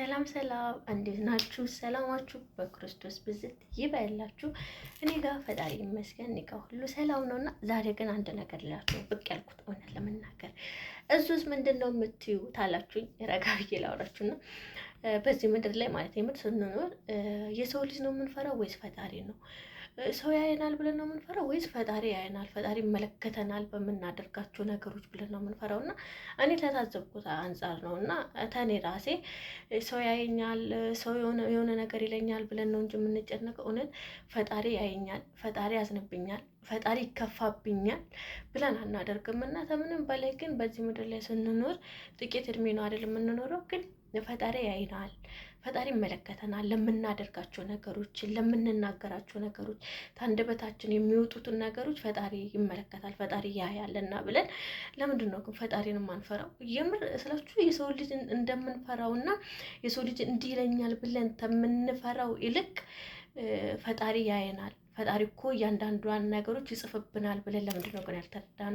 ሰላም ሰላም፣ እንዴት ናችሁ? ሰላማችሁ በክርስቶስ ብዝት ይበላችሁ። እኔ ጋር ፈጣሪ ይመስገን፣ እኔ ጋር ሁሉ ሰላም ነውና፣ ዛሬ ግን አንድ ነገር ልላችሁ ብቅ ያልኩት እውነት ለመናገር እሱስ ምንድን ነው የምትዩ ታላችሁኝ፣ ረጋ ብዬ ላውራችሁና በዚህ ምድር ላይ ማለት የምር ስንኖር የሰው ልጅ ነው የምንፈራው ወይስ ፈጣሪ ነው? ሰው ያየናል ብለን ነው የምንፈራው ወይስ ፈጣሪ ያየናል፣ ፈጣሪ ይመለከተናል በምናደርጋቸው ነገሮች ብለን ነው የምንፈራው? እና እኔ ከታዘብኩት አንጻር ነው እና ተኔ ራሴ ሰው ያየኛል፣ ሰው የሆነ ነገር ይለኛል ብለን ነው እንጂ የምንጨነቀው እውነት ፈጣሪ ያየኛል፣ ፈጣሪ ያዝንብኛል፣ ፈጣሪ ይከፋብኛል ብለን አናደርግም። እና ከምንም በላይ ግን በዚህ ምድር ላይ ስንኖር ጥቂት እድሜ ነው አይደል የምንኖረው፣ ግን ፈጣሪ ያይናል፣ ፈጣሪ ይመለከተናል። ለምናደርጋቸው ነገሮች፣ ለምንናገራቸው ነገሮች፣ ከአንደበታችን የሚወጡትን ነገሮች ፈጣሪ ይመለከታል፣ ፈጣሪ ያያልና ብለን ለምንድን ነው ግን ፈጣሪን የማንፈራው? የምር ስላችሁ የሰው ልጅ እንደምንፈራውና የሰው ልጅ እንዲህ ይለኛል ብለን ከምንፈራው ይልቅ ፈጣሪ ያየናል፣ ፈጣሪ እኮ እያንዳንዷን ነገሮች ይጽፍብናል ብለን ለምንድን ነው ግን ያልተረዳነው?